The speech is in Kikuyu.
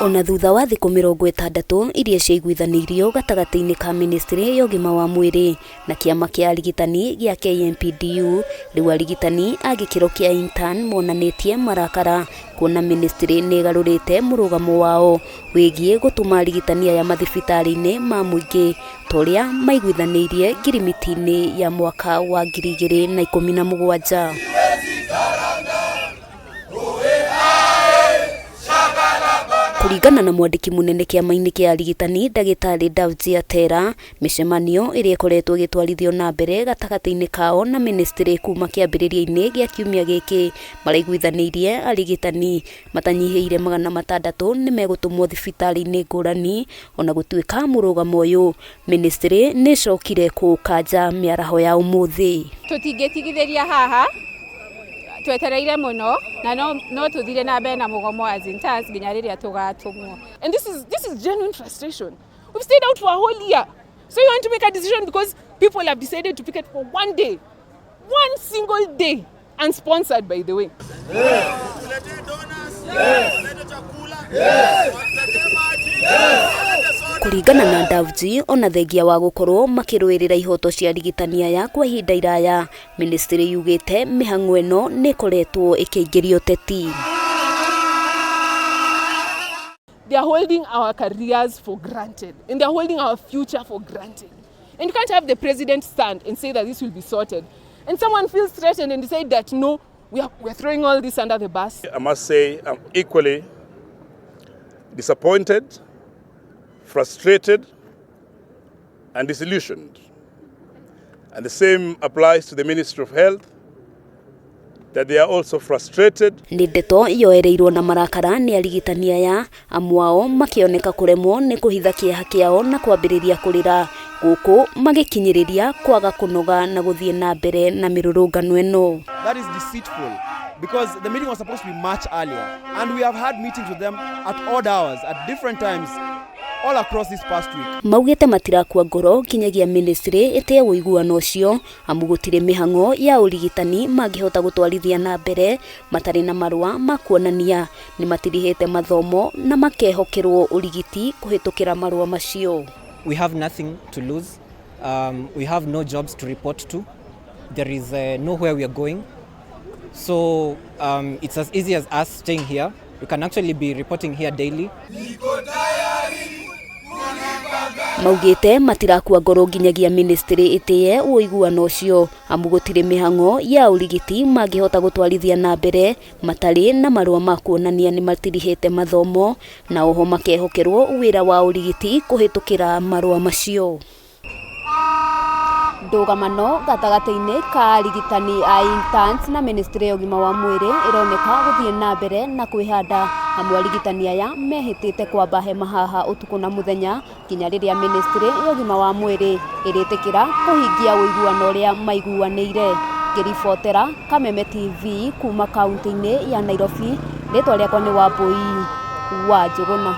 Ona thutha wa thikũ 60 iria ciaiguithanĩirio gatagatĩ-inĩ ka ministry ya ũgima wa mwĩrĩ na kĩama kĩa arigitani gĩa KMPDU, rĩu arigitani a gĩkĩro kĩa intern monanĩtie marakara kuona ministry nĩ ĩgarũrĩte mũrũgamo wao wĩgiĩ gũtũma arigitani aya mathibitarĩ-inĩ ma mũingĩ ta ũrĩa maiguithanĩirie ngirimiti-inĩ ya mwaka wa 2017. Kũringana na mwandĩki mũnene kĩama-inĩ kĩa arigitani ndagĩtarĩ Davji Atera, mĩcemanio ĩrĩa ĩkoretwo ĩgĩtwarithio na mbere gatagatĩ-inĩ kao na ministry kuma kĩambĩrĩria-inĩ gĩa kiumia gĩkĩ maraiguithanĩirie arigitani matanyihĩire 600 nĩ megũtũmwo thibitarĩ-inĩ ngũrani ona gũtuĩka mũrũgamo ũyũ ministry nĩ ĩcokire kũũkanja mĩaraho ya ũmũthĩ. Tũtingĩtigithĩria haha twetereire mũno na no tũthire na mbere na mũgomo as interns nginya rĩrĩa tũgatũmwo. And this is genuine frustration. We've stayed out for a whole year. So you want to make a decision because people have decided to picket for one day. One single day. Unsponsored, by the way. Tuletee donuts. Walete chakula. Watuletee maji. Walete soda. Kũringana na Davji, ona thengia wa gũkorwo makĩrũĩrĩra ihoto cia arigitani aya kwa ihinda iraya, ministry yugĩte mĩhang'o ĩno nĩ ĩkoretwo ĩkĩingĩria ũteti. They are holding our careers for granted, and they're holding our future for granted. And you can't have the president stand and say that this will be sorted. And someone feels threatened and decide that no, we are throwing all this under the bus. I must say I'm equally disappointed, frustrated, and disillusioned. And the same applies to the Ministry of Health, that they are also frustrated. Nĩ ndeto yoereirwo na marakara nĩ arigitani aya, amwe ao makĩoneka kũremwo nĩ kũhitha kĩeha kĩao na kwambĩrĩria kũrĩra gũkũ magĩkinyĩrĩria kwaga kũnoga na gũthiĩ na mbere na mĩrũrũngano ĩno. That is deceitful because the meeting was supposed to be much earlier, and we have had meetings with them at odd hours, at different times, all across this past week. Maugĩte matirakua ngoro nginyagia ministry ĩtĩe ũiguano ũcio, amu gũtirĩ mĩhang'o ya ũrigitani mangĩhota gũtwarithia na mbere matarĩ na marũa ma kuonania nĩ matirihĩte mathomo na makehokerwo ũrigiti kũhĩtũkĩra marũa macio. We have nothing to lose. We have no jobs to report to. There is nowhere we are going. So it's as easy as us staying here. We can actually be reporting here daily. Maugĩte matirakua ngoro nginyagia ministry ĩtĩe ũiguano ũcio, amu gũtirĩ mĩhang'o ya ũrigiti mangĩhota gũtwarithia na mbere matarĩ na marũa ma kuonania nĩ matirihĩte mathomo na oho makehokerwo wĩra wa ũrigiti kũhĩtũkĩra marũa macio. Ndũgamano gatagatĩ-inĩ ka arigitani a interns na ministry ya ũgima wa mwĩrĩ ĩroneka gũthiĩ na mbere na kwĩhanda, amwe arigitani aya mehĩtĩte kwamba hema haha ũtukũ na mũthenya nginya rĩrĩa ministry ya ũgima wa mwĩrĩ ĩrĩtĩkĩra kũhingia ũiguano ũrĩa maiguanĩire. Ngĩribotera Kameme TV kuma kaunti-inĩ ya Nairobi, rĩtwa rĩakwa nĩ Wambui wa Njũgũna.